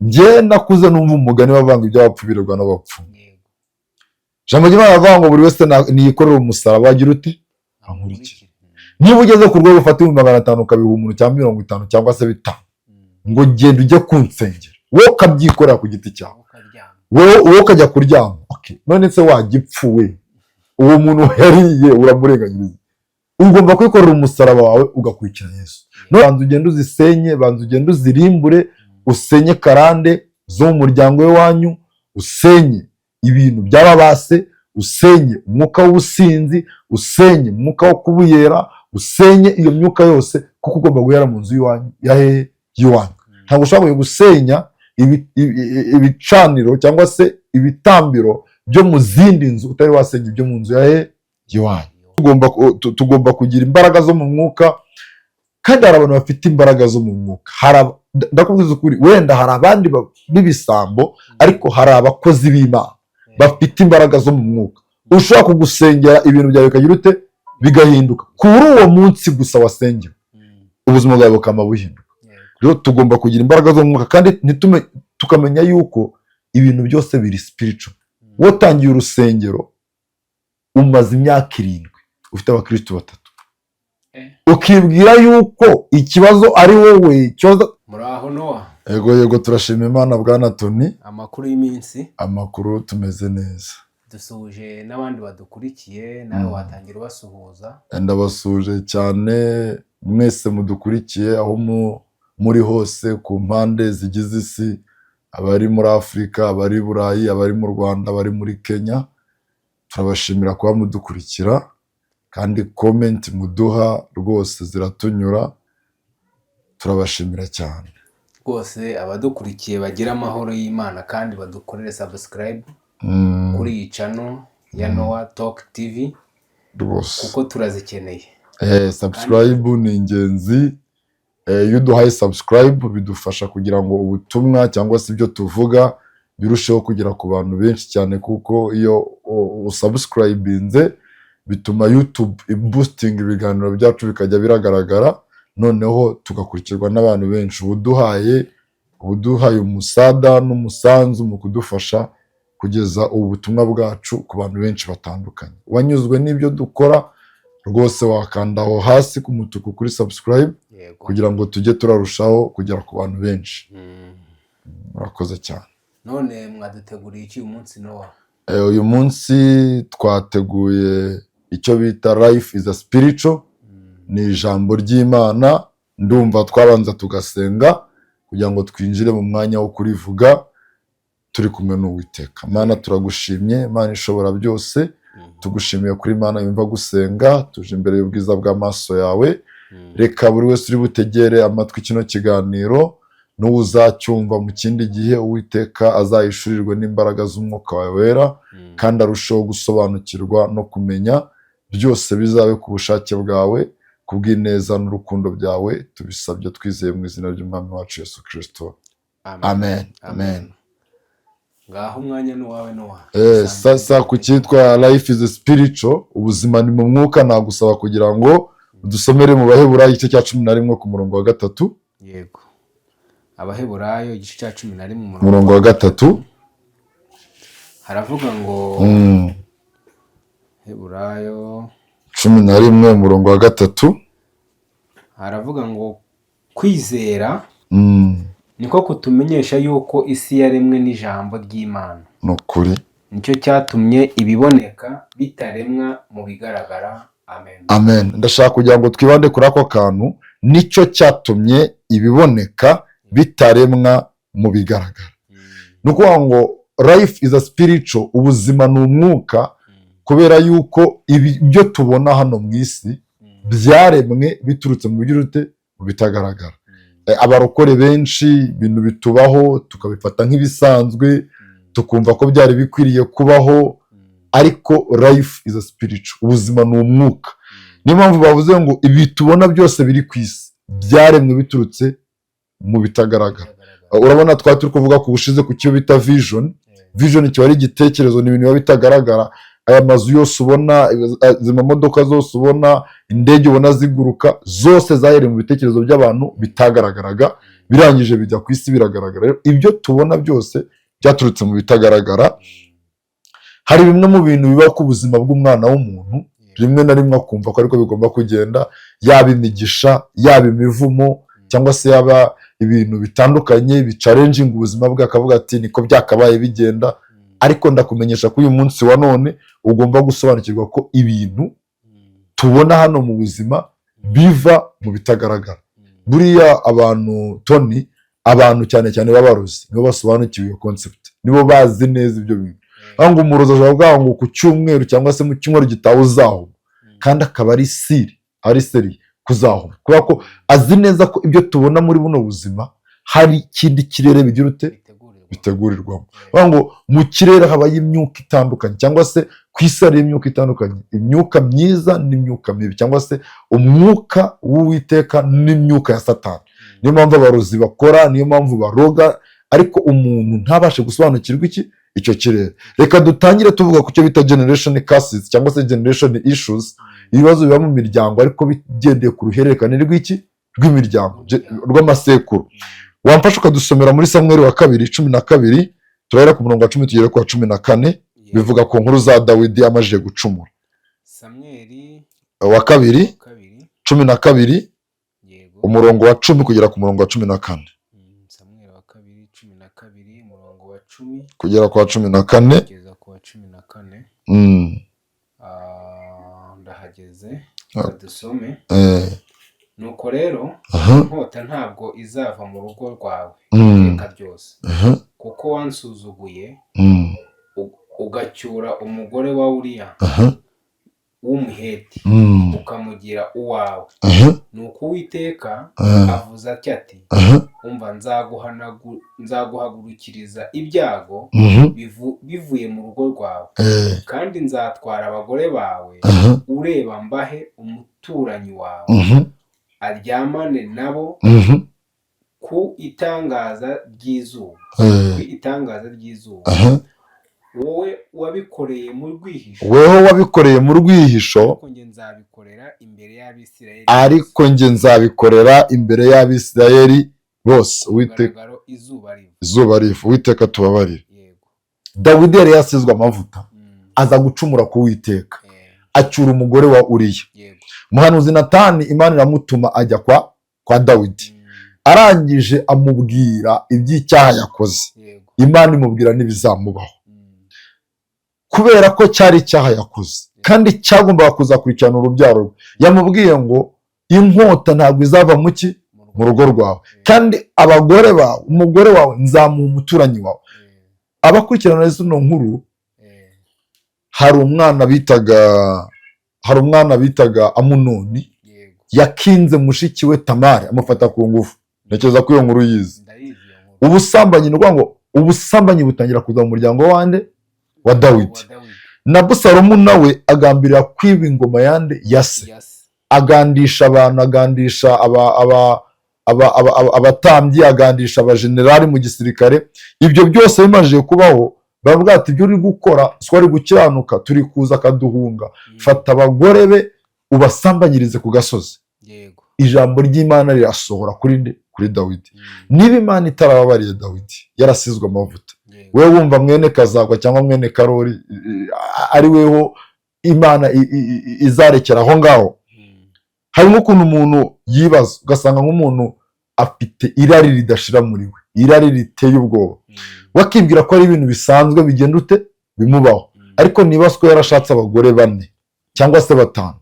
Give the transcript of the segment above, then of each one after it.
Njye nakuze numva umugani bavanga iby'abapfu birerwa n'abapfumu. Ijambo ry'Imana rivuga ngo buri wese niyikorere umusaraba, agira uti ankurikire. Niba ugeze ku rwego ufata 500,000 ukabiha umuntu, cyangwa 50 cyangwa se 5, ngo genda ujye kunsengera, wowe ukabyikorera ku giti cyawe, wowe ukajya kuryama. Okay. None se wagipfuwe, uwo muntu yariye uramurenganyiriza? Ugomba kwikorera umusaraba wawe ugakurikira Yesu. None banza ugende uzisenye, banza ugende uzirimbure, usenye karande zo mu muryango w'iwanyu, usenye ibintu by'ababase, usenye umwuka w'ubusinzi, usenye umwuka wo kubuyera, usenye iyo myuka yose, kuko ugomba guhera mu nzu y'iwanyu. Ya hehe? Y'iwanyu. Ntabwo ushobora gusenya ibicaniro cyangwa se ibitambiro byo mu zindi nzu utari wasenya ibyo mu nzu ya hehe? Y'iwanyu. Tugomba kugira imbaraga zo mu mwuka, kandi hari abantu bafite imbaraga zo mu mwuka. Ndakubwiza ukuri, wenda hari abandi b'ibisambo, ariko hari abakozi b'Imana bafite imbaraga zo mu mwuka, ushobora kugusengera ibintu byawe bikagira ute? Bigahinduka kuri uwo munsi gusa wasengewe, ubuzima bwawe bukaba buhinduka. Rero tugomba kugira imbaraga zo mu mwuka, kandi tukamenya yuko ibintu byose biri spiritual. Watangiye urusengero umaze imyaka 7 ufite abakristo batatu, ukibwira yuko ikibazo ari wowe, ikibazo Muraho, Nowa? Yego, turashima Imana, bwana Tony. Amakuru y'iminsi? Amakuru tumeze neza. Dusuhuje n'abandi badukurikiye nawe. Watangira ubasuhuza. Ndabasuhuje cyane mwese mudukurikiye aho muri hose ku mpande zigize isi, abari muri Afurika, abari i Burayi, abari mu Rwanda, abari muri Kenya. Turabashimira kuba mudukurikira, kandi comment muduha rwose ziratunyura. Turabashimira cyane. Rwose abadukurikiye bagira amahoro y'Imana, kandi badukorere subscribe kuri iyi channel ya Nowa Talk TV, kuko turazikeneye. Subscribe ni ingenzi. Iyo uduhaye subscribe bidufasha kugira ngo ubutumwa cyangwa se ibyo tuvuga birusheho kugera ku bantu benshi cyane, kuko iyo usubscribinze bituma YouTube iboosting ibiganiro byacu bikajya biragaragara, noneho tugakurikirwa n'abantu benshi. Ubuduhaye umusada n'umusanzu mu kudufasha kugeza ubu butumwa bwacu ku bantu benshi batandukanye. Wanyuzwe n'ibyo dukora, rwose wakanda aho hasi ku mutuku kuri subscribe, kugira ngo tujye turarushaho kugera ku bantu benshi. Murakoze cyane. None mwaduteguriye iki uyu munsi, Nowa? Uyu munsi twateguye icyo bita "Life is a spiritual", ni ijambo ry'Imana. Ndumva twabanza tugasenga kugira ngo twinjire mu mwanya wo kurivuga turi kumwe n'Uwiteka. Mana, turagushimye, Mana ishobora byose. Tugushimiye kuri Mana yumva gusenga. Tuje imbere y'ubwiza bw'amaso yawe. Reka buri wese uri butegere amatwi kino kiganiro n'uwo uzacyumva mu kindi gihe, Uwiteka azahishurirwe n'imbaraga z'Umwuka wawe Wera, kandi arusheho gusobanukirwa no kumenya. Byose bizabe ku bushake bwawe, ku bw'ineza n'urukundo byawe. Tubisabye twizeye mu izina ry'Umwami wacu Yesu Kirisito, amen, amen. Ngaho umwanya ni uwawe, Nowa. Sasa ku cyitwa "Life is spiritual", ubuzima ni mu mwuka, nagusaba kugira ngo udusomere mu Baheburayo igice cya 11 ku murongo wa 3. Yego, Abaheburayo igice cya 11, umurongo wa 3. Haravuga ngo, Heburayo 11 umurongo wa 3. Haravuga ngo kwizera niko kutumenyesha yuko isi yaremwe n'ijambo ry'Imana. Ni ukuri. Nicyo cyatumye ibiboneka bitaremwa mu bigaragara. Amen. Amen. Ndashaka kugira ngo twibande kuri ako kantu: nicyo cyatumye ibiboneka bitaremwa mu bigaragara. Ni ukuvuga ngo life is a spiritual, ubuzima ni umwuka, kubera yuko ibi byo tubona hano mu isi byaremwe biturutse mu buryo mu bitagaragara. Abarokore benshi ibintu bitubaho tukabifata nk'ibisanzwe, tukumva ko byari bikwiriye kubaho, ariko life is a spiritual, ubuzima ni umwuka. Niyo mpamvu bavuze ngo ibi tubona byose biri ku isi byaremwe biturutse mu bitagaragara. Urabona twari turi kuvuga ku bushize ku cyo bita vision. Vision kiba ari igitekerezo, ni ibintu biba bitagaragara. Aya mazu yose ubona, izi mamodoka zose ubona, indege ubona ziguruka, zose zahereye mu bitekerezo by'abantu bitagaragaraga. Birangije bijya ku isi, biragaragara. Rero ibyo tubona byose byaturutse mu bitagaragara. Hari bimwe mu bintu biba ku buzima bw'umwana w'umuntu, rimwe na rimwe akumva ko ariko bigomba kugenda, yaba imigisha, yaba imivumo, cyangwa se yaba ibintu bitandukanye bichallenginga ubuzima bwe, akavuga ati: "Niko byakabaye bigenda." Ariko ndakumenyesha ko uyu munsi wa none ugomba gusobanukirwa ko ibintu tubona hano mu buzima biva mu bitagaragara. Buriya abantu, Tony, abantu cyane cyane b'abarozi nibo basobanukiwe iyo concept, nibo bazi neza ibyo bintu. Aho ngo umurozi ashobora kuvuga ngo ku cyumweru cyangwa se mu cyumweru gitaha uzahuma, kandi akaba ari sure, ari sérieux kuzahuma, kubera ko azi neza ko ibyo tubona muri buno buzima hari ikindi kirere bigira ute? Bitegurirwa. Bitegurirwamo. Bavuga ngo mu kirere habayo imyuka itandukanye, cyangwa se ku isi hari imyuka itandukanye, imyuka myiza n'imyuka mibi, cyangwa se umwuka w'Uwiteka n'imyuka ya Satani. Niyo mpamvu abarozi bakora, niyo mpamvu baroga, ariko umuntu ntabashe gusobanukirwa iki icyo kirere. Reka dutangire tuvuga ku cyo bita generation curses cyangwa se generation issues, ibibazo biba mu miryango ariko bigendeye ku ruhererekane rw'iki? Rw'imiryango, rw'amasekuru. Wamfasha ukadusomera muri Samweli wa kabiri 12, turahera ku murongo wa 10 tugere ku wa 14. Bivuga ku nkuru za Dawidi amajije gucumura. Samweli wa kabiri wa kabiri 12, umurongo wa 10 kugera ku murongo wa 14. Samweli wa kabiri 12, umurongo wa 10 kugera ku wa 14. Kugeza ku wa 14. Ah, ndahageze. Reka dusome. Nuko rero inkota ntabwo izava mu rugo rwawe iteka ryose, kuko wansuzuguye ugacyura umugore wa Uriya w'Umuheti, ukamugira uwawe. Nuko Uwiteka avuze atya ati: "Umva, nzaguhagurukiriza ibyago bivuye mu rugo rwawe, kandi nzatwara abagore bawe ureba, mbahe umuturanyi wawe, aryamane nabo ku itangaza ry'izuba, ku itangaza ry'izuba. Wowe wabikoreye mu rwihisho, Weho wabikoreye mu rwihisho, ariko njye nzabikorera imbere y'Abisirayeli ariko njye nzabikorera imbere y'Abisirayeli bose." ku Uwiteka mugaragaro izuba riva. Izuba riva. Uwiteka tubabarire. Dawidi yari yasizwe amavuta, aza gucumura ku Uwiteka, acyura umugore wa Uriya. Umuhanuzi Natani, Imana iramutuma ajya kwa Dawidi. Arangije amubwira iby'icyaha yakoze. Imana imubwira n'ibizamubaho. Kubera ko cyari icyaha yakoze kandi cyagombaga kuzakurikirana urubyaro rwe, yamubwiye ngo inkota ntabwo izava mu ki? Mu rugo rwawe, kandi abagore bawe, umugore wawe nzamuha umuturanyi wawe. Abakurikirana zino nkuru, hari umwana bitaga Amunoni. Yakinze mushiki we Tamari, amufata ku ngufu. Ntekereza ko iyo nkuru yize. Ndayizi iyo nkuru. Ubusambanyi, ni ukuvuga ngo ubusambanyi butangira kuza mu muryango wande? Wa Dawidi. Wa Dawidi. Na Abusalomu nawe agambirira kwiba ingoma yande? Ya se. Ya se. Agandisha abantu, agandisha abatambyi, agandisha abajenerali mu gisirikare. Ibyo byose bimajije kubaho, baravuga ati: "Ibyo uri gukora si wari gukiranuka, turi kuza akaduhunga. Fata abagore be ubasambanyirize ku gasozi." Ijambo ry'Imana rirasohora kuri nde? Kuri Dawidi. Niba Imana itarababariye Dawidi yarasizwe amavuta, wowe wumva mwene Kazagwa cyangwa mwene Karori ari weho Imana izarekera aho ngaho? Hari nk'ukuntu umuntu yibaza, ugasanga nk'umuntu afite irari ridashira muri we, irari riteye ubwoba, wakibwira ko ari ibintu bisanzwe bigenda ute? Bimubaho. Ariko niba siko yarashatse abagore bane cyangwa se batanu,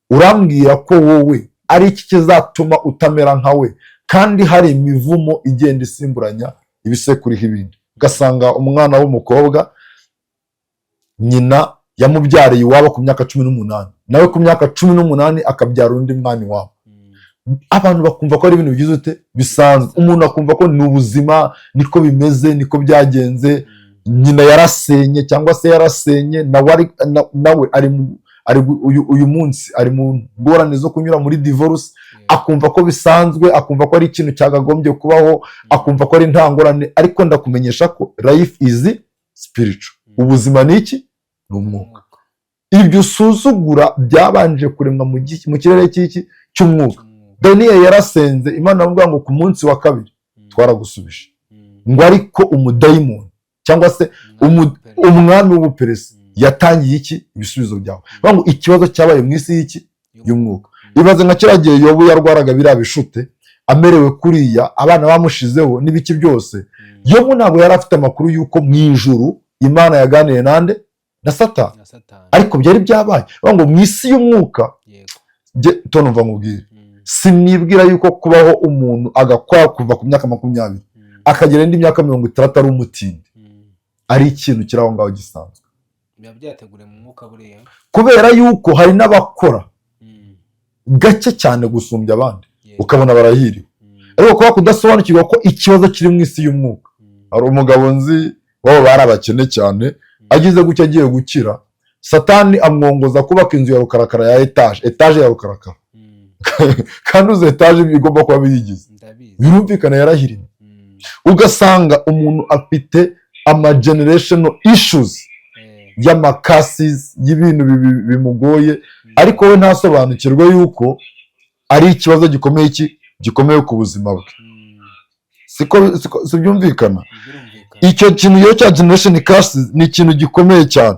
urambwira ko wowe ari iki kizatuma utamera nka we, kandi hari imivumo igenda isimburanya ibisekuru ibindi? Ugasanga umwana w'umukobwa, nyina yamubyariye iwabo ku myaka 18, nawe ku myaka 18 akabyara undi mwana iwabo. Abantu bakumva ko ari ibintu bigize ute? Bisanzwe. Umuntu akumva ko ni ubuzima, niko bimeze, niko byagenze. Nyina yarasenye cyangwa se yarasenye, nawe ari nawe ari ari uyu munsi ari mu ngorane zo kunyura muri divorce, akumva ko bisanzwe, akumva ko ari ikintu cyakagombye kubaho, akumva ko ari nta ngorane. Ariko ndakumenyesha ko life is spiritual. Ubuzima ni iki? Ni umwuka. Ibyo usuzugura byabanje kuremwa mu kirere cy'iki? Cy'umwuka. Cy'umwuka. Daniyeli yarasenze, Imana iramubwira ngo ku munsi wa kabiri twaragusubije, ngo ariko umudayimoni cyangwa se umwami w'Ubuperesi yatangiye iki? Ibisubizo byawe. Bavuga ngo ikibazo cyabaye mu isi y'iki? Y'umwuka. Ibaze nka kiriya gihe Yobu yarwaraga biriya bishute, amerewe kuriya, abana bamushizeho n'ibiki byose. Yobu ntabwo yari afite amakuru y'uko mu ijuru Imana yaganiye nande? Na Satani. Na Satani. Ariko byari byabaye. Bavuga ngo mu isi y'umwuka, tonumva nkubwire, sinibwira yuko kubaho umuntu agakora kuva ku myaka 20 akagera indi myaka 60 ari umutindi, ari ikintu kiri aho ngaho gisanzwe. Biba byateguriwe mu mwuka buriya. Kubera yuko hari n'abakora gake cyane gusumbya abandi, ukabona barahiriwe, ariko kuba kudasobanukirwa ko ikibazo kiri mu isi y'umwuka. Hari umugabo nzi wabo bari abakene cyane, agize gutya agiye gukira, Satani amwongoza kubaka inzu ya rukarakara ya etaje, etaje ya rukarakara. Kandi uzi etaje igomba kuba biyigize. Ndabizi. Birumvikana yarahirimye. Ugasanga umuntu afite ama generational issues y'ama curses, y'ibintu bimugoye, ariko we ntasobanukirwe yuko ari ikibazo gikomeye, iki gikomeye ku buzima bwe. Siko si byumvikana? Birumvikana. Icyo kintu iyo cya generation curses ni ikintu gikomeye cyane.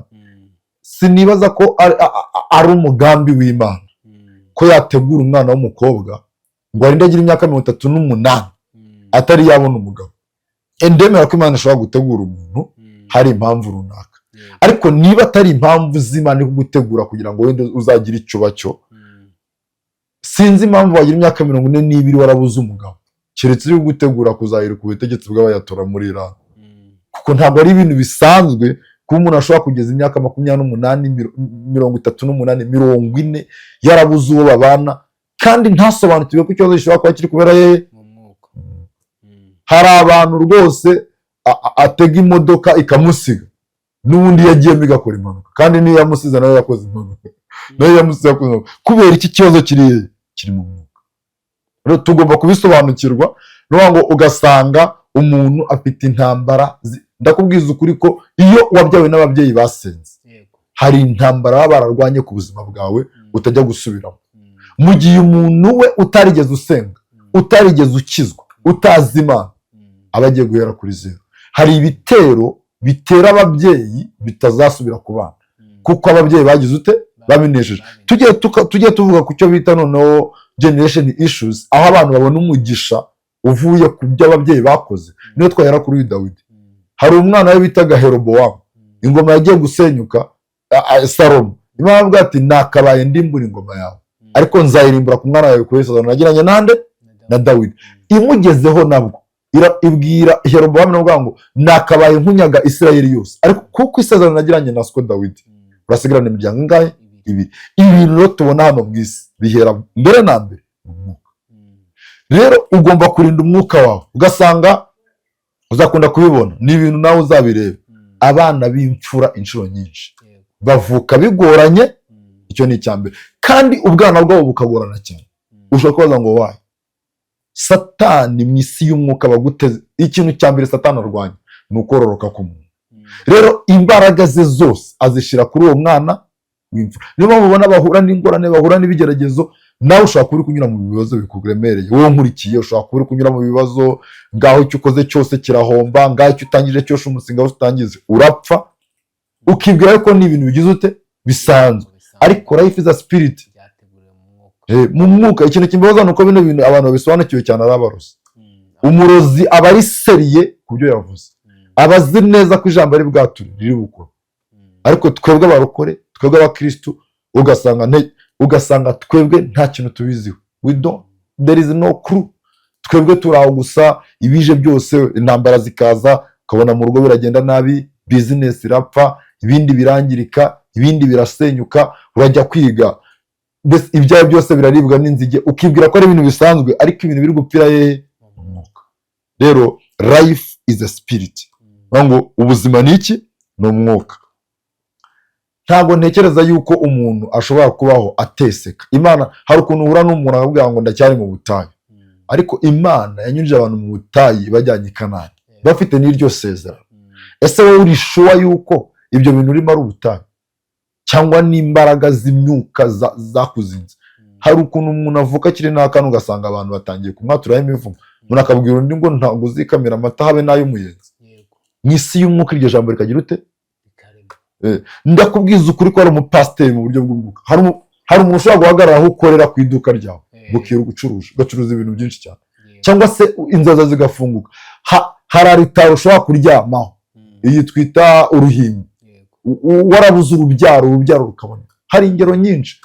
Sinibaza ko ari umugambi w'Imana ko yategura umwana w'umukobwa ngo arinde agira imyaka 38 atari yabona umugabo. Ndemera ko Imana ishobora gutegura umuntu hari impamvu runaka, ariko niba atari impamvu z'Imana iri kugutegura kugira ngo wenda uzagire icyo uba cyo, sinzi impamvu wagira imyaka 42 warabuze umugabo, keretse uri gutegura kuzahirika ubutegetsi bw'abayatora muri Iran, kuko ntabwo ari ibintu bisanzwe kuba umuntu ashobora kugeza imyaka 28, 38, 40 yarabuze uwo babana, kandi ntasobanukirwe ko ikibazo gishobora kuba kiri kubera hehe? Mu mwuka. Hari abantu rwose atega imodoka ikamusiga, n'ubundi yagiyemo igakora impanuka, kandi niyo yamusize nawe yakoze impanuka, nayo yamusize yakoze impanuka. Kubera iki? Kibazo kiri hehe? Kiri mu mwuka. Rero tugomba kubisobanukirwa. Ni ukuvuga ngo ugasanga umuntu afite intambara ndakubwiza ukuri ko iyo wabyawe n'ababyeyi basenze, hari intambara baba bararwanye ku buzima bwawe utajya gusubiramo, mu gihe umuntu we utarigeze usenga, utarigeze ukizwa, utazi Imana, aba agiye guhera kuri zeru. Hari ibitero bitera ababyeyi bitazasubira ku bana, kuko ababyeyi bagize ute? Babinesheje. Tujye tuvuga ku cyo bita noneho generation issues, aho abantu babona umugisha uvuye ku byo ababyeyi bakoze. Niyo twahera kuri uyu Dawidi. Hari umwana we bitaga Herobowamu. Ingoma yagiye gusenyuka, Salomo, Imana avuga ati: "Nakabaye ndimbura ingoma yawe, ariko nzayirimbura ku mwana wawe kuri isezerano nagiranye nande? Na Dawidi." Imugezeho nabwo ibwira Herobowamu navuga ngo: "Nakabaye nkunyaga Isirayeli yose, ariko kuko isezerano nagiranye na siko Dawidi, urasigarana imiryango ingahe? Ibiri." Ibintu rero tubona hano mu isi bihera mbere na mbere mu mwuka. Rero ugomba kurinda umwuka wawe. Ugasanga uzakunda kubibona, ni ibintu nawe uzabireba, abana b'imfura inshuro nyinshi bavuka bigoranye. Icyo ni icya mbere, kandi ubwana bwabo bukagorana cyane. Ushobora kubaza ngo why? Satani mu isi y'umwuka baguteze. Ikintu cya mbere Satani arwanya ni ukororoka k'umuntu. Rero imbaraga ze zose azishyira kuri uwo mwana w'imfura. Niyo mpamvu ubona bahura n'ingorane, bahura n'ibigeragezo. Nawe ushobora kuba uri kunyura mu bibazo bikuremereye, wowe nkurikiye, ushobora kuba uri kunyura mu bibazo, ngaho icyo ukoze cyose kirahomba, ngaho icyo utangije cyose, umushinga wose utangize urapfa, ukibwira ko ni ibintu bigize ute? Bisanzwe. Ariko life is a spirit. Byateguriwe mu mwuka. Mu mwuka. Ikintu kimbabaza ni uko bino bintu abantu babisobanukiwe cyane ari abarozi. Umurozi aba ari sérieux ku byo yavuze, aba azi neza ko ijambo ari bwature riri bukore. Ariko twebwe abarokore, twebwe abakirisitu, ugasanga twebwe nta kintu tubiziho. We don't, there is no clue. Twebwe turi aho gusa, ibije byose, intambara zikaza, ukabona mu rugo biragenda nabi, bizinesi irapfa, ibindi birangirika, ibindi birasenyuka, urajya kwiga, mbese ibyawe byose biraribwa n'inzige, ukibwira ko ari ibintu bisanzwe. Ariko ibintu biri gupfira hehe? Mu mwuka. Rero life is a spirit. Bivuga ngo ubuzima ni iki? Ni umwuka. Ntabwo ntekereza yuko umuntu ashobora kubaho ateseka. Imana, hari ukuntu uhura n'umuntu akakubwira ngo ndacyari mu butayu, ariko Imana yanyujije abantu mu butayu ibajyanye i Kanani, bafite n'iryo sezerano. Ese wowe uri sure yuko ibyo bintu urimo ari ubutayu, cyangwa n'imbaraga z'imyuka zakuzinze? Hari ukuntu umuntu avuka akiri n'akana, ugasanga abantu batangiye kumwaturaho imivumo, umuntu akabwira undi ngo ntabwo uzikamira amata habe n'ay'umuyenzi. Mu isi y'umwuka iryo jambo rikagira ute? Bikarema. Ndakubwiza ukuri ko hari umupasiteri mu buryo bw'umwuka, hari umuntu ushobora guhagarara aho ukorera ku iduka ryawe, ukirirwa ucuruza, ugacuruza ibintu byinshi cyane, cyangwa se inzoza zigafunguka. Hari aritari ushobora kuryamaho, iyi twita uruhimbi, warabuze urubyaro, urubyaro rukaboneka. Hari ingero nyinshi.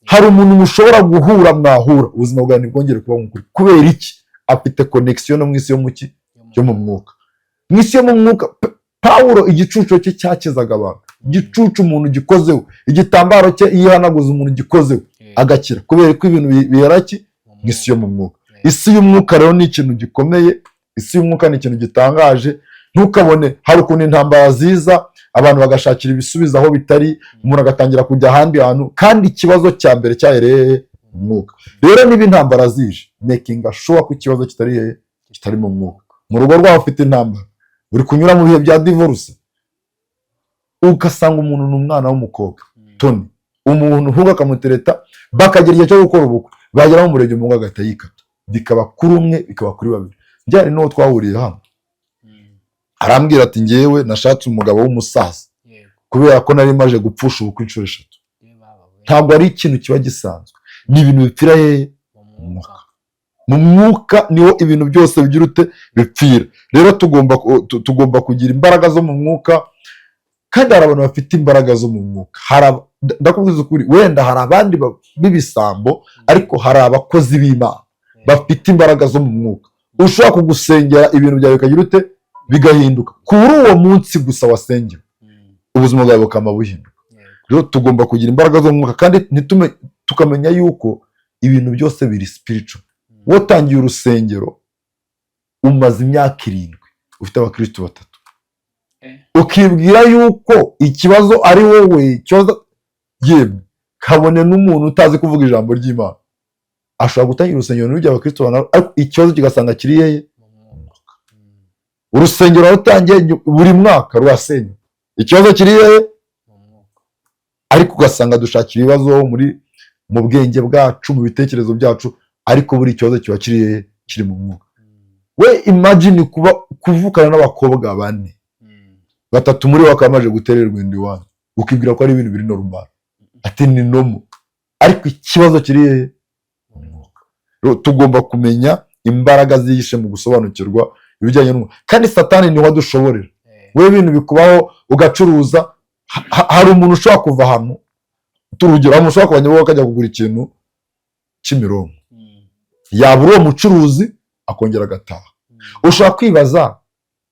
Hari umuntu mushobora guhura, mwahura ubuzima bwawe ntibwongere kuba nk'ukuri. Kubera iki? Afite connection no mu isi yo mu ki? Yo mu mwuka. Mu isi yo mu mwuka, Pawulo igicucu cye cyakizaga abantu. Igicucu umuntu gikozeho, igitambaro cye iyo ihanaguza umuntu gikozeho, agakira. Kubera ko ibintu bihera ki? Mu isi yo mu mwuka. Isi y'umwuka rero ni ikintu gikomeye, isi y'umwuka ni ikintu gitangaje. Ntukabone hari ukuntu intambara ziza, abantu bagashakira ibisubizo aho bitari, umuntu agatangira kujya ahandi hantu, kandi ikibazo cya mbere cyahereye mu mwuka. Rero niba intambara zije, making sure ko ikibazo kitari hehe? Kitari mu mwuka. Mu rugo rwawe ufite intambara, uri kunyura mu bihe bya divorce, ugasanga umuntu ni umwana w'umukobwa, Tony, umuntu umuhungu akamutereta, bakagera igihe cyo gukora ubukwe, bagera mu murenge umuhungu agahita yikata. Bikaba kuri umwe, bikaba kuri babiri. Njyane n'uwo twahuriye hano, arambwira ati: "Ngewe nashatse umugabo w'umusaza kubera ko nari maje gupfusha ubukwe inshuro 3." Ye baba we. Ntabwo ari ikintu kiba gisanzwe, ni ibintu bipfira hehe? Mu mwuka. Mu mwuka niho ibintu byose bigira ute? Bipfira. Rero tugomba kugira imbaraga zo mu mwuka, kandi hari abantu bafite imbaraga zo mu mwuka. Ndakubwiza ukuri, wenda hari abandi b'ibisambo, ariko hari abakozi b'Imana bafite imbaraga zo mu mwuka, ushobora kugusengera ibintu byawe bikagira ute? Bigahinduka kuri uwo munsi gusa wasengewe, ubuzima bwawe bukaba buhinduka. Rero tugomba kugira imbaraga zo mu mwuka, kandi ntitume tukamenya yuko ibintu byose biri spiritual. Watangiye urusengero, umaze imyaka 7 ufite abakristo batatu, ukibwira yuko ikibazo ari wowe. Ikibazo, yemwe kabone n'umuntu utazi kuvuga ijambo ry'Imana ashobora gutangira urusengero n'urujya abakristo ariko ikibazo kigasanga kiri hehe? Mu mwuka. Urusengero warutangiye, buri mwaka rurasenyuka, ikibazo kiri hehe? Mu mwuka. Ariko ugasanga dushakira ibibazo mu bwenge bwacu, mu bitekerezo byacu, ariko buri kibazo kiba kiri hehe? Kiri mu mwuka. We imagine kuba kuvukana n'abakobwa bane, batatu muri bo bakaba bamaze gutererwa inda iwanyu, ukibwira ko ari ibintu biri normal, ati ni normal, ariko ikibazo kiri hehe? Mu mwuka. Rero tugomba kumenya imbaraga zihishe mu gusobanukirwa ibijyanye n'umwuka, kandi Satani niwe adushoborera. We ibintu bikubaho ugacuruza, hari umuntu ushobora kuva ahantu, turugero, hari umuntu ushobora kuva Nyabugogo akajya kugura ikintu Kimironko, yabura uwo mucuruzi akongera agataha. Ushobora kwibaza,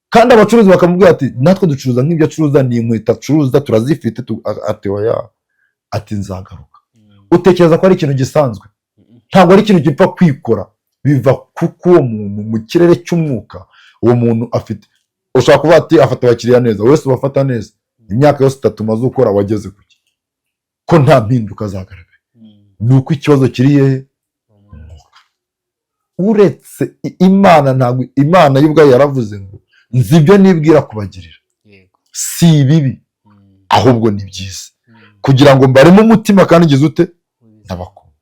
kandi abacuruzi bakamubwira ati: "Natwe ducuruza nk'ibyo acuruza, ni inkweto acuruza turazifite." Ati: "Oya," ati: "Nzagaruka." Utekereza ko ari ikintu gisanzwe? Ntabwo ari ikintu gipfa kwikora, biva kuko uwo muntu mu kirere cy'umwuka uwo muntu afite. Ushobora kuvuga ati afata abakiriya neza, wese ubafata neza, imyaka yose 3 umaze ukora wageze kuki ko nta mpinduka zagaragaye? Ni uko ikibazo kiri hehe? Mu mwuka. Uretse Imana, ntabwo Imana yo ubwayo yaravuze ngo: "Nzi ibyo nibwira kubagirira, si ibibi, ahubwo ni byiza, kugira ngo mbareme umutima kandi ngize ute? Ndabakunda."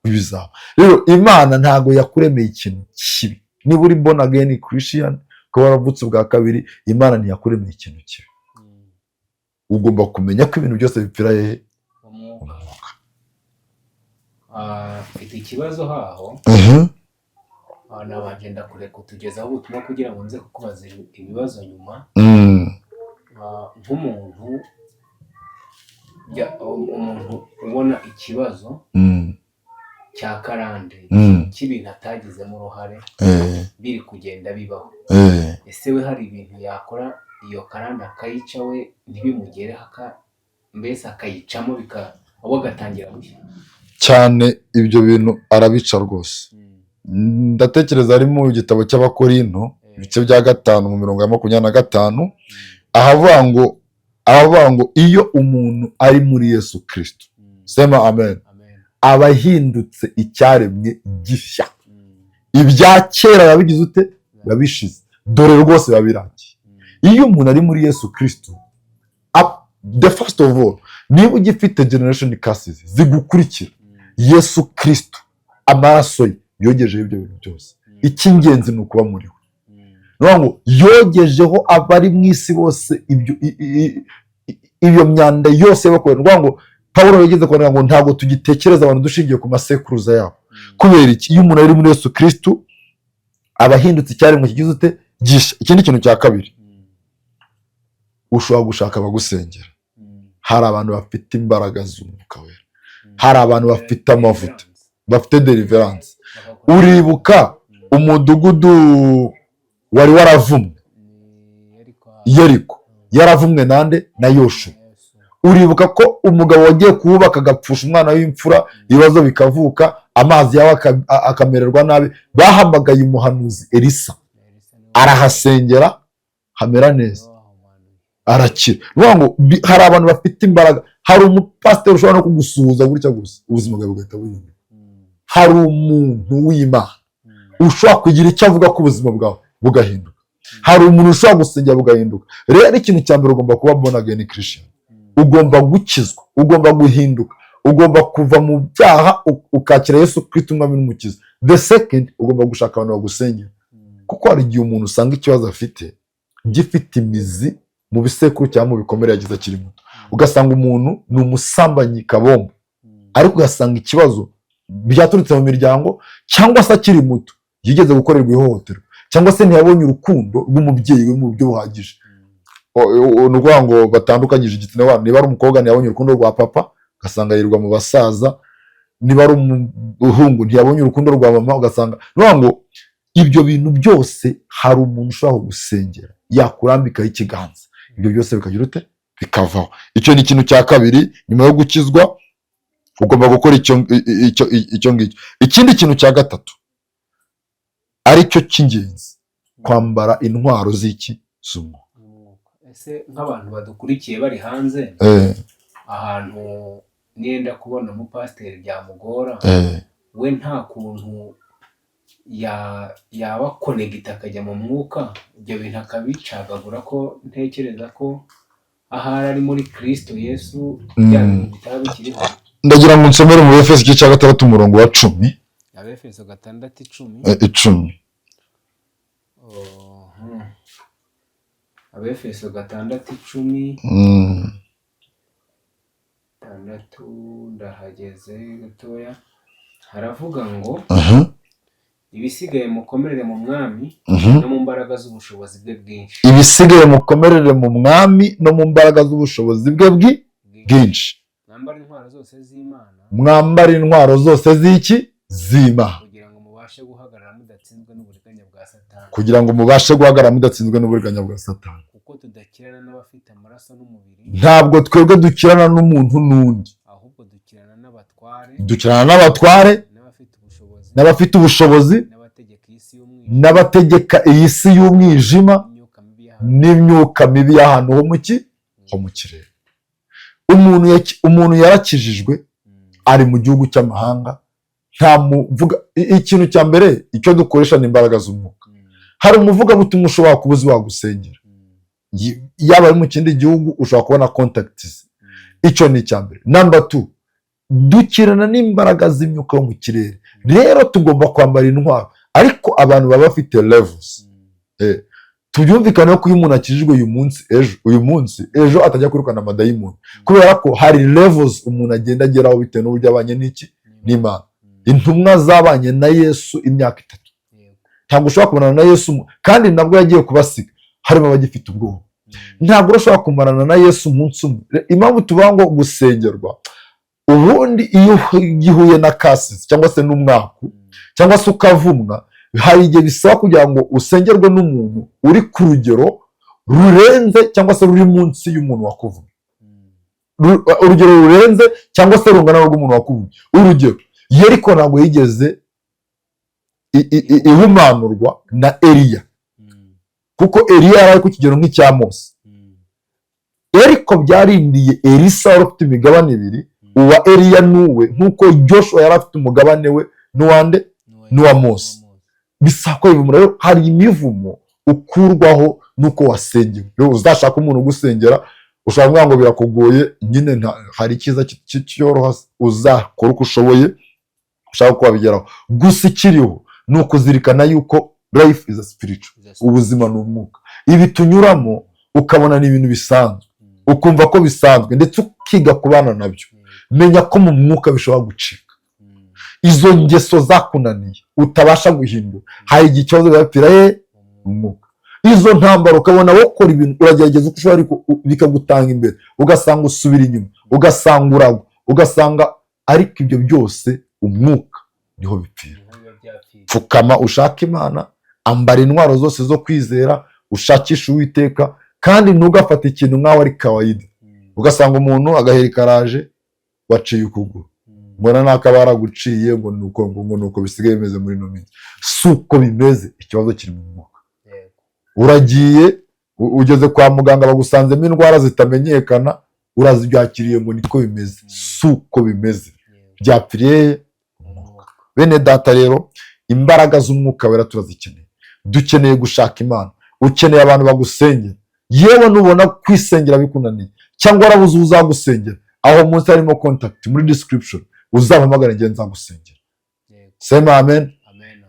Bizaba rero Imana ntabwo yakuremeye ikintu kibi. Niba uri born again Christian, ukaba waravutse ubwa kabiri, Imana ntiyakuremeye ikintu kibi. Ugomba kumenya ko ibintu byose bipfira hehe? Mu mwuka. Mfite ikibazo haho. Nabanje ndakureka utugezaho ubutumwa kugira ngo nze kukubaza ibibazo nyuma. Nk'umuntu umuntu ubona ikibazo cya karande cy'ibintu atagizemo uruhare biri kugenda bibaho, ese we hari ibintu yakora iyo karande akayica, we ntibimugereho, mbese akayicamo bika we agatangira bushya? Cyane, ibyo bintu arabica rwose. Ndatekereza ari mu gitabo cy'Abakorinto, ibice bya 5 mu mirongo ya 25, ahavuga ngo iyo umuntu ari muri Yesu Kirisito, sema amen, Amen. aba ahindutse icyaremwe gishya, ibya kera biba bigize ute? Biba bishize, dore rwose biba birangiye. Iyo umuntu ari muri Yesu Kirisito, the first of all, niba ugifite generation curses zigukurikira, Yesu Kirisito, amaraso ye yogejeho ibyo bintu byose. Icy'ingenzi ni ukuba muri we. Ni ukuvuga ngo yogejeho abari mu isi bose ibyo iyo myanda yose yabakoreye. Ni ukuvuga ngo Pawulo yageze kwandika ngo ntabwo tugitekereza abantu dushingiye ku masekuruza yabo. Kubera iki? Iyo umuntu ari muri Yesu Kirisito, aba ahindutse icyaremwe kigize ute? Gisha. Ikindi kintu cya kabiri, ushobora gushaka abagusengera. Hari abantu bafite imbaraga z'Umwuka Wera, hari abantu bafite amavuta, bafite deliverance. Uribuka umudugudu wari waravumwe, Yeriko? Yaravumwe nande? Na Yoshuwa. Uribuka ko umugabo wagiye kuwubaka agapfusha umwana w'imfura, ibibazo bikavuka, amazi yawe akamererwa nabi, bahamagaye umuhanuzi Elisa, arahasengera, hamera neza, arakira. Ni ukuvuga ngo hari abantu bafite imbaraga. Hari umupasiteri ushobora no kugusuhuza gutya gusa, ubuzima bwawe bugahita buhinduka. Hari umuntu w'Imana ushobora kugira icyo avuga ku buzima bwawe, bugahinduka. Hari umuntu ushobora gusengera, bugahinduka. Rero ikintu cya mbere, ugomba kuba born again Christian, ugomba gukizwa, ugomba guhinduka, ugomba kuva mu byaha, ukakira Yesu Kristo Umwami n'Umukiza. The second, ugomba gushaka abantu bagusengera, kuko hari igihe umuntu usanga ikibazo afite gifite imizi mu bisekuru cyangwa mu bikomere yagize akiri muto. Ugasanga umuntu ni umusambanyi kabombo, ariko ugasanga ikibazo byaturutse mu miryango, cyangwa se akiri muto yigeze gukorerwa ihohoterwa, cyangwa se ntiyabonye urukundo rw'umubyeyi we mu buryo buhagije. Ni ukuvuga ngo batandukanyije igitsina wabo. Niba ari umukobwa, ntiyabonye urukundo rwa papa, ugasanga yirirwa mu basaza. Niba ari umuhungu, ntiyabonye urukundo rwa mama, ugasanga, ni ukuvuga ngo ibyo bintu byose, hari umuntu ushobora gusengera, yakurambikaho ikiganza, ibyo byose bikagira ute? Bikavaho. Icyo ni ikintu cya kabiri. Nyuma yo gukizwa, ugomba gukora icyo ngicyo. Ikindi kintu cya gatatu, aricyo cy'ingenzi, kwambara intwaro z'iki? Z'umwuka. Ese nk'abantu badukurikiye bari hanze, ahantu niyenda kubona umupasiteri byamugora, we nta kuntu yaba connected akajya mu mwuka, ibyo bintu akabicagagura, ko ntekereza ko ahari ari muri Kirisito Yesu bya bintu bitaba bikiriho? Ndagira ngo nsomere mu Efeso igice cya 6, umurongo wa 10. Abefeso 6:10. 10. Oh, Abefeso 6:10. 6, ndahageze gatoya. Haravuga ngo: "Ibisigaye mukomerere mu Mwami no mu mbaraga z'ubushobozi bwe bwinshi." Ibisigaye mukomerere mu Mwami no mu mbaraga z'ubushobozi bwe bwinshi. Mwambare intwaro zose z'Imana, Mwambare intwaro zose z'iki? Z'Imana. kugira ngo mubashe guhagarara mudatsinzwe n'uburiganya bwa Satani. Kugira ngo mubashe guhagarara mudatsinzwe n'uburiganya bwa Satani. Kuko tudakirana n'abafite amaraso n'umubiri, Ntabwo twebwe dukirana n'umuntu n'undi, ahubwo dukirana n'abatware, dukirana n'abatware, n'abafite ubushobozi, n'abafite ubushobozi, n'abategeka isi y'umwijima, n'abategeka iyi si y'umwijima, n'imyuka mibi y'ahantu n'imyuka mibi y'ahantu ho mu kirere. Umuntu yarakijijwe, ari mu gihugu cy'amahanga, nta muvuga. Ikintu cya mbere, icyo dukoresha ni imbaraga z'umwuka. Hari umuvugabutumwa ushobora kuba uzi wagusengera, yaba ari mu kindi gihugu, ushobora kubona contact ze. Icyo ni icya mbere. Number two, dukirana n'imbaraga z'imyuka yo mu kirere. Rero tugomba kwambara intwaro, ariko abantu baba bafite levels. Tubyumvikane ko iyo umuntu akijijwe uyu munsi, ejo, uyu munsi, ejo atajya kwirukana amadayimoni, kubera ko hari levels umuntu agenda ageraho bitewe n'uburyo abanye n'iki? N'Imana. Intumwa zabanye na Yesu imyaka 3. Ntabwo ushobora kubonana na Yesu kandi nabwo yagiye kubasiga harimo abagifite ubwoba. Ntabwo urashobora kumarana na Yesu umunsi umwe. Impamvu tuvuga ngo gusengerwa, ubundi iyo uhuye na curses cyangwa se n'umwaku cyangwa se ukavumwa, hari igihe bisaba kugira ngo usengerwe n'umuntu uri ku rugero rurenze cyangwa se ruri munsi y'umuntu wakuvumye. Urugero rurenze cyangwa se rungana n'urw'umuntu wakuvumye. Urugero, Yeriko ntabwo yigeze ihumanurwa na Eliya, kuko Eliya yari ari ku kigero nk'icya Mose. Ariko byarindiye Elisa wari ufite imigabane ibiri, uwa Eliya n'uwe, nk'uko Joshua yari afite umugabane we n'uwande? N'uwa Mose. Bisaba ko imivumo, rero hari imivumo ukurwaho n'uko wasengewe. Rero uzashaka umuntu ugusengera. Ushobora kuvuga ngo birakugoye nyine, hari icyiza cyoroha. Uzakora uko ushoboye ushaka ko wabigeraho. Gusa ikiriho ni ukuzirikana yuko life is a spiritual, ubuzima ni umwuka. Ibi tunyuramo ukabona ni ibintu bisanzwe, ukumva ko bisanzwe, ndetse ukiga kubana nabyo, menya ko mu mwuka bishobora gucika. Izo ngeso zakunaniye utabasha guhindura, hari igihe ikibazo bibapfira he? Mu mwuka. Izo ntambara ukabona wakora ibintu, uragerageza uko ushoboye, ariko bikagutanga imbere, ugasanga usubira inyuma, ugasanga uragwa, ugasanga, ariko ibyo byose umwuka niho bipfira. Niho biba byapfiriye. Pfukama ushake Imana, ambara intwaro zose zo kwizera, ushakishe Uwiteka, kandi ntugafate ikintu nk'aho ari kawaida. Ugasanga umuntu agaheri karaje, waciye ukuguru, mbona n'akaba yaraguciye, ngo nuko ngo nuko bisigaye bimeze muri ino minsi. Si uko bimeze, ikibazo kiri mu mwuka. Uragiye, ugeze kwa muganga, bagusanzemo indwara zitamenyekana, urazibyakiriye ngo niko bimeze. Si uko bimeze. Byapfiriye he? Mu mwuka. Bene data rero, imbaraga z'Umwuka Wera turazikeneye. Dukeneye gushaka Imana. Ukeneye abantu bagusengera. Yewe, nubona kwisengera bikunaniye cyangwa warabuze uzagusengera, aho munsi harimo contact muri description, uzampamagara, igihe nzagusengera. Sema amen. Amen.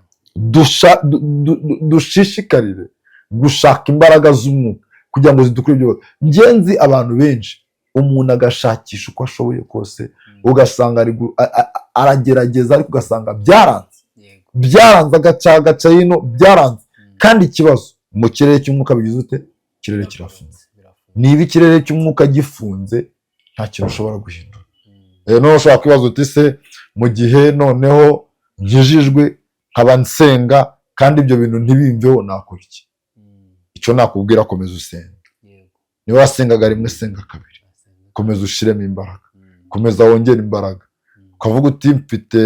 Dushishikarire gushaka imbaraga z'umwuka kugira ngo zidukure ibyo bibazo. Ngenzi abantu benshi, umuntu agashakisha uko ashoboye kose, ugasanga aragerageza, ariko ugasanga byaranze. Byaranze, agaca agaca hino, byaranze. Kandi ikibazo mu kirere cy'umwuka bigize ute? Ikirere kirafunze. Birafunze. Niba ikirere cy'umwuka gifunze, nta kintu ushobora guhindura. Noneho ushobora kwibaza uti: "Se mu gihe noneho nkijijwe, nkaba nsenga, kandi ibyo bintu ntibimveho, nakora iki?" Icyo nakubwira, komeza usenga. Niba wasengaga rimwe, senga kabiri. Komeza ushiremo imbaraga. Komeza wongere imbaraga. Ukavuga uti: "Mfite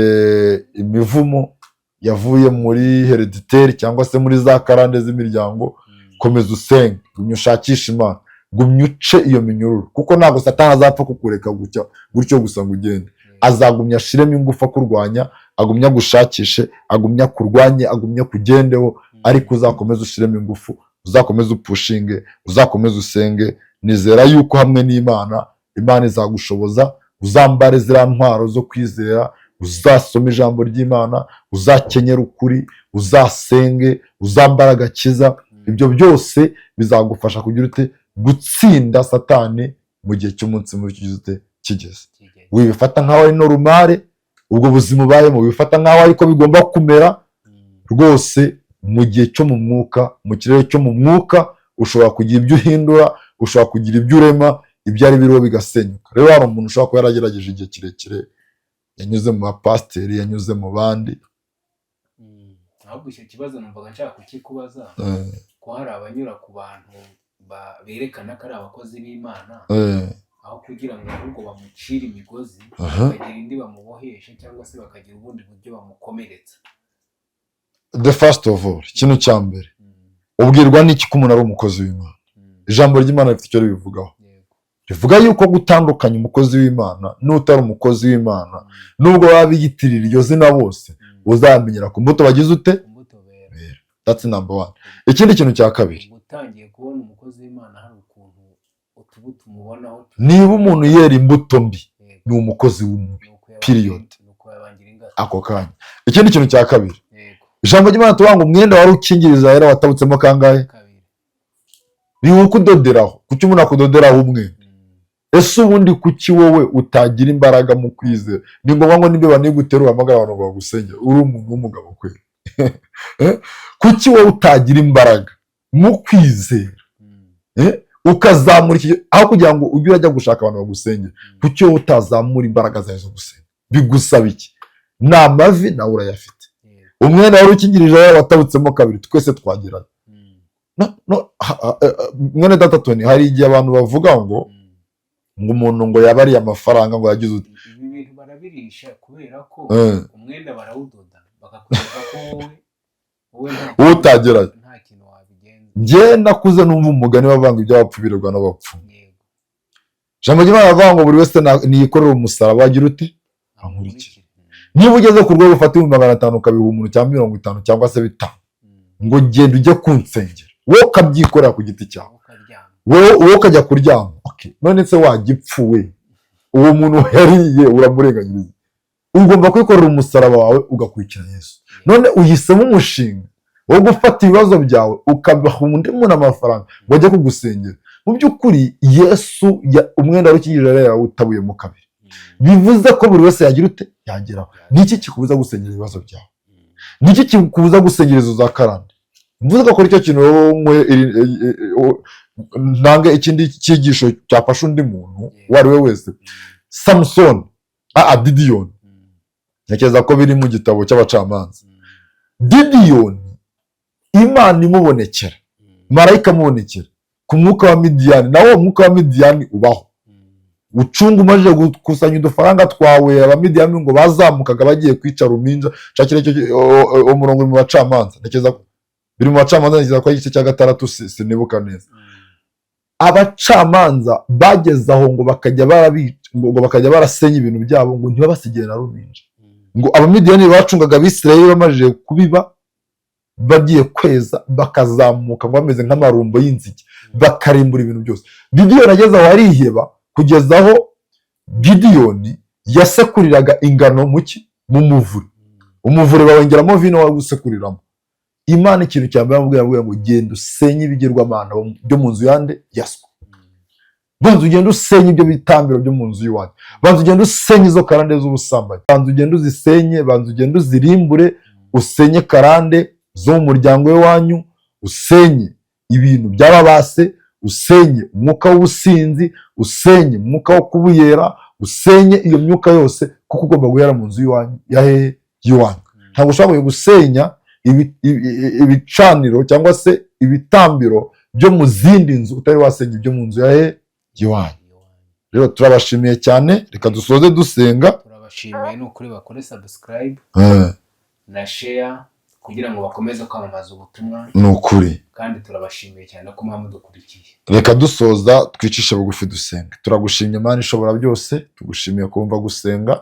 imivumo yavuye muri héréditaire cyangwa se muri za karande z'imiryango." Komeza usenge, gumya ushakishe Imana, gumya uce iyo minyururu, kuko ntabwo Satani azapfa kukureka gutya gutyo gusa ngo ugende. Azagumya ashiremo ingufu akurwanya, agumya agushakishe, agumya akurwanye, agumya kugendeho. Ariko uzakomeze ushiremo ingufu, uzakomeze upushinge, uzakomeze usenge. Nizera yuko hamwe n'Imana, Imana izagushoboza. Uzambare ziriya ntwaro zo kwizera, uzasome ijambo ry'Imana, uzakenyera ukuri, uzasenge, uzambare agakiza. Ibyo byose bizagufasha kugira ute? Gutsinda Satani mu gihe cy'umunsi mubi kigize ute? Kigeze. Kigeze. Wibifata nk'aho ari normal ubwo buzima ubayemo, wibifata nk'aho ariko bigomba kumera. Rwose mu gihe cyo mu mwuka, mu kirere cyo mu mwuka, ushobora kugira ibyo uhindura, ushobora kugira ibyo urema, ibyari biriho bigasenyuka. Rero hari umuntu ushobora kuba yaragerageje igihe kirekire, yanyuze mu bapasiteri, yanyuze mu bandi. Ahubwo icyo kibazo numvaga nshaka kukikubaza, ko hari abanyura ku bantu berekana ko ari abakozi b'Imana, aho kugira ngo ahubwo bamucire imigozi, bakagira indi bamubohesha, cyangwa se bakagira ubundi buryo bamukomeretsa. The first of all, ikintu cya mbere, ubwirwa n'iki ko umuntu ari umukozi w'Imana? Ijambo ry'Imana rifite icyo ribivugaho. Rivuga yuko gutandukanya umukozi w'Imana n'utari umukozi w'Imana, nubwo baba biyitirira iryo zina bose, uzamenyera ku mbuto bagize ute? Ku mbuto bera. That's number one. Ikindi kintu cya kabiri, Uba utangiye kubona umukozi w'Imana hari ukuntu utubuto umubonaho. Niba umuntu yera imbuto mbi, ni umukozi w'umubi. Ni uko yabangira- Period. Ni uko yabangira ingata. Ako kanya. Ikindi kintu cya kabiri, ijambo ry'Imana tuvuga ngo umwenda wari ukingiriza ahera watabutsemo kangahe? Kabiri. Ni ukudoderaho. Kuki umuntu akudoderaho umwenda? Ese ubundi kuki wowe utagira imbaraga mu kwizera? Ni ngombwa ngo niba niguterura uhamagara abantu ngo bagusengere? Uri umuntu w'umugabo kwera. Eh? Kuki wowe utagira imbaraga mu kwizera? Eh? Ukazamura iki, aho kugira ngo ujye urajya gushaka abantu bagusengera? Kuki wowe utazamura imbaraga zawe zo gusenga? Bigusaba iki? Ni amavi, nawe urayafite. Umwenda wari ukingirije wawe watabutsemo kabiri, twese twagerayo. No, mwene data Tony, hari igihe abantu bavuga ngo ngo umuntu ngo yaba ariye amafaranga, ngo yagize ute. Ibi bintu barabirisha kubera ko umwenda barawudoda bakakwereka ko wowe nta Wowe utagerayo. nta kintu wabigenza. Njye nakuze numva umugani bavuga ngo iby'abapfu birirwa n'abapfu. Ijambo ry'Imana bavuga ngo buri wese niyikorere umusaraba, wagira uti ankurikire. Niba ugeze ku rwego ufata 500,000 ukabiha umuntu, cyangwa 50 cyangwa se 5, ngo genda ujye kunsengera, wowe ukabyikorera ku giti cyawe. Ukaryama. Wowe ukajya kuryama. Okay. None se wagipfuwe, uwo muntu yariye uramurenganyiriza? Ugomba kwikorera umusaraba wawe ugakurikira Yesu. None uhisemo umushinga wo gufata ibibazo byawe ukabaha undi muntu amafaranga ngo ajye kugusengera. Mu by'ukuri Yesu umwenda w'ikingirije yari yarawutabuyemo kabiri, bivuze ko buri wese yagira ute? Yageraho. Niki kikubuza gusengera ibibazo byawe? Niki kikubuza gusengera izo za karande? Mvuze ko icyo kintu wowe ntange ikindi cyigisho cyafasha undi muntu uwo ari we wese. Samusoni, Didiyoni, ntekereza ko biri mu gitabo cy'abacamanza. Didiyoni, Imana imubonekera, marayika amubonekera ku mwuka wa Midiyani. Nawo uwo mwuka wa Midiyani ubaho ucunga, umajije gukusanya udufaranga twawe. Abamidiyani ngo bazamukaga bagiye kwica ruminja. Shakira icyo umurongo uri mu bacamanza, ntekereza ko biri mu bacamanza, ntekereza ko ari igice cya 6, sinibuka neza. Abacamanza bageze aho ngo bakajya barabica, ngo bakajya barasenya ibintu byabo, ngo ntibabasigire na ruminja. Ngo Abamidiyani bacungaga Abisirayeli bamajije kubiba bagiye kweza, bakazamuka ngo bameze nk'amarumbo y'inzige, bakarimbura ibintu byose. Gidiyoni ageze aho ariheba, kugeza aho Gidiyoni yasekuriraga ingano mu ki? Mu muvure. Umuvure bawengeramo vino wo gusekuriramo. Imana ikintu cya mbere yamubwiye ngo: "Genda usenye ibigirwamana byo mu nzu yande? Ya so. Banza ugende usenye ibyo bitambiro byo mu nzu y'iwanyu, banza ugende usenye izo karande z'ubusambanyi, banza ugende uzisenye, banza ugende uzirimbure, usenye karande zo mu muryango w'iwanyu, usenye ibintu by'ababase, usenye umwuka w'ubusinzi, usenye umwuka wo kubuyera, usenye iyo myuka yose, kuko ugomba guhera mu nzu y'iwanyu." Ya hehe? Y'iwanyu. Ntabwo ushobora gusenya ibicaniro cyangwa se ibitambiro byo mu zindi nzu utari wasenya ibyo mu nzu ya hehe? Y'iwanyu. Rero turabashimiye cyane, reka dusoze dusenga. Turabashimiye ni ukuri, bakore subscribe na share kugira ngo bakomeze kwamamaza ubutumwa. Ni ukuri. Kandi turabashimiye cyane ko muba mudukurikiye. Reka dusoza twicishe bugufi dusenga. Turagushimye Mana ishobora byose, tugushimiye kumva gusenga,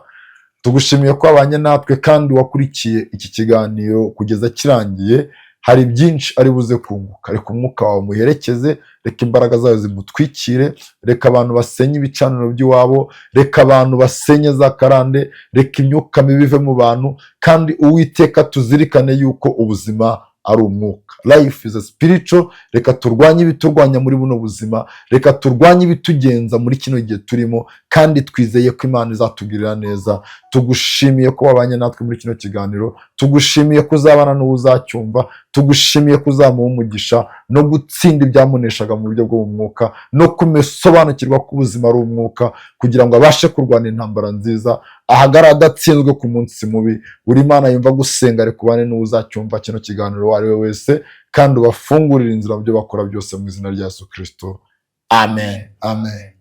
tugushimiye ko wabanye natwe kandi wakurikiye iki kiganiro kugeza kirangiye. Hari byinshi ari buze kunguka. Reka umwuka wawe umuherekeze, reka imbaraga zawe zimutwikire, reka abantu basenye ibicaniro by'iwabo, reka abantu basenye za karande, reka imyuka mibi ive mu bantu. Kandi Uwiteka, tuzirikane yuko ubuzima ari umwuka, life is a spiritual. Reka turwanye ibiturwanya muri buno buzima, reka turwanye ibitugenza muri kino gihe turimo, kandi twizeye ko Imana izatugirira neza. Tugushimiye ko wabanye natwe muri kino kiganiro, tugushimiye ko uzabana n'uwo uzacyumva, tugushimiye ko uzamuha umugisha no gutsinda ibyamuneshaga mu buryo bwo mu mwuka, no kumesobanukirwa ko ubuzima ari umwuka, kugira ngo abashe kurwana intambara nziza, ahagarare adatsinzwe ku munsi mubi. Buri Imana yumva gusenga, reka ubane n'uwo uzacyumva kino kiganiro uwo ari we wese, kandi ubafungurire inzira mu byo bakora byose, mu izina rya Yesu Kirisito, amen, amen.